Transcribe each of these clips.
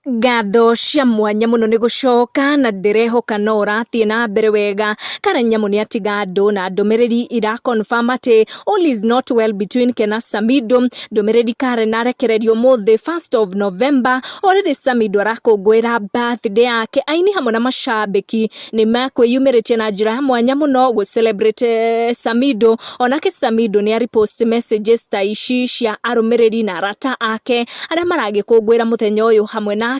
Ngatho cia mwanya mũno nĩ gũcoka na ndĩrehoka no ũrathiĩ na mbere wega. Karen Nyamu nĩ atiga andũ na ndũmĩrĩri ira confirm atĩ all is not well between ke na Samido. Ndũmĩrĩri Karen arekererio ũmũthĩ 1st of November o rĩrĩ Samido arakũngũĩra birthday yake. Aini hamwe na mashabiki nĩ mekwĩyumĩrĩtie na njĩra ya mwanya mũno gũ celebrate Samido. Onake Samido nĩ a messages ta ici cia arũmĩrĩri na arata ake arĩa maragĩkũngũĩra mũthenya ũyũ hamwe nake.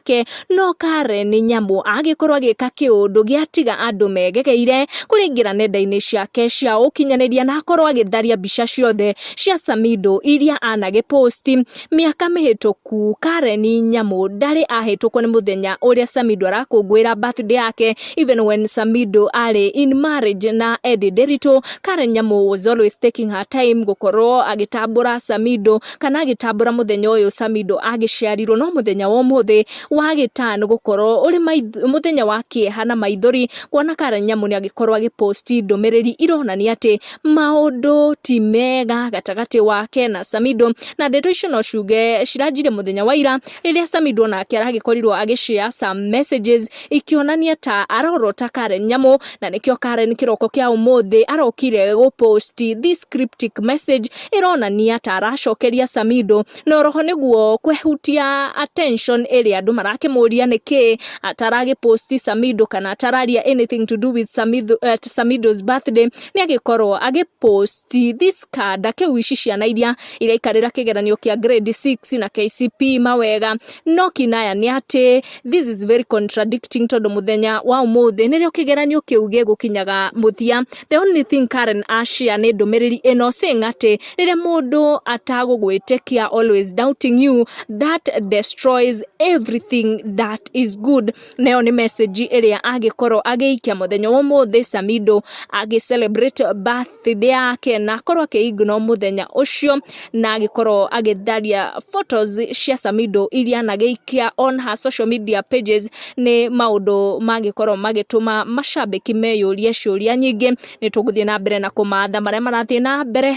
No Karen Nyamu agĩkorwo agĩka kĩũndũ gĩatiga andũ megegeire kũrĩngĩra nenda-inĩ ciake cia ũkinyanĩria na akorwo agĩtharia mbica ciothe cia Samido iria anagĩposti mĩaka mĩhĩtũku. Karen Nyamu ndarĩ ahĩtũkwo nĩ mũthenya ũrĩa Samido arakũngũĩra birthday yake. Even when Samido arĩ in marriage na Eddie Nderitu, Karen Nyamu was always taking her time gũkorwo agĩtambũra Samido kana agĩtambũra mũthenya ũyũ Samido agĩciarirwo. No mũthenya wa ũmũthĩ wa gĩtano gũkorwo ũrĩ mũthenya wa kĩeha na maithori kuona Karen Nyamu nĩ agĩkorwo agĩposti ndũmĩrĩri ironania atĩ maũndũ ti mega gatagatĩ wake na Samido. Na ndeto icio no ciuge ciranjirie mũthenya wa ira rĩrĩa Samido nake aragĩkorirwo agĩshare some messages ikĩonania ta arorota Karen Nyamu, na nĩkĩo Karen kĩroko kĩa ũmũthĩ arokire gũpost this cryptic message ĩronania ta aracokeria Samido, na oroho nĩguo kwehutia attention ĩrĩa andũ marakĩmũria nĩkĩ ataragĩposti Samido kana atararia anything to do with Samido's birthday. Nĩ agĩkorwo agĩposti this card akĩwici ciana iria iraikarĩra kĩgeranio kĩa grade 6 na KCP mawega. No kinaya nĩ atĩ this is very contradicting, tondũ mũthenya wa ũmũthĩ nĩrĩo kĩgeranio kĩu gĩgũkinyaga mũthia. The only thing Karen ashare nĩ ndũmĩrĩri ĩno saying atĩ rĩrĩa mũndũ atagũgwĩtĩkia, always doubting you, that destroys everything that is good. Nayo nĩ message ĩrĩa agĩkorwo agĩikia mũthenya wa ũmũthĩ Samido agĩ celebrate birthday yake, na akorwo akĩ-ignore mũthenya ũcio na agĩkorwo agĩtharia photos cia Samido iria anagĩikia on her social media pages. Nĩ maũndũ mangĩkorwo magĩtũma mashabiki meyũrie ciũria nyingĩ. Nĩ tũgũthiĩ na mbere na kũmatha marĩa marathiĩ na mbere.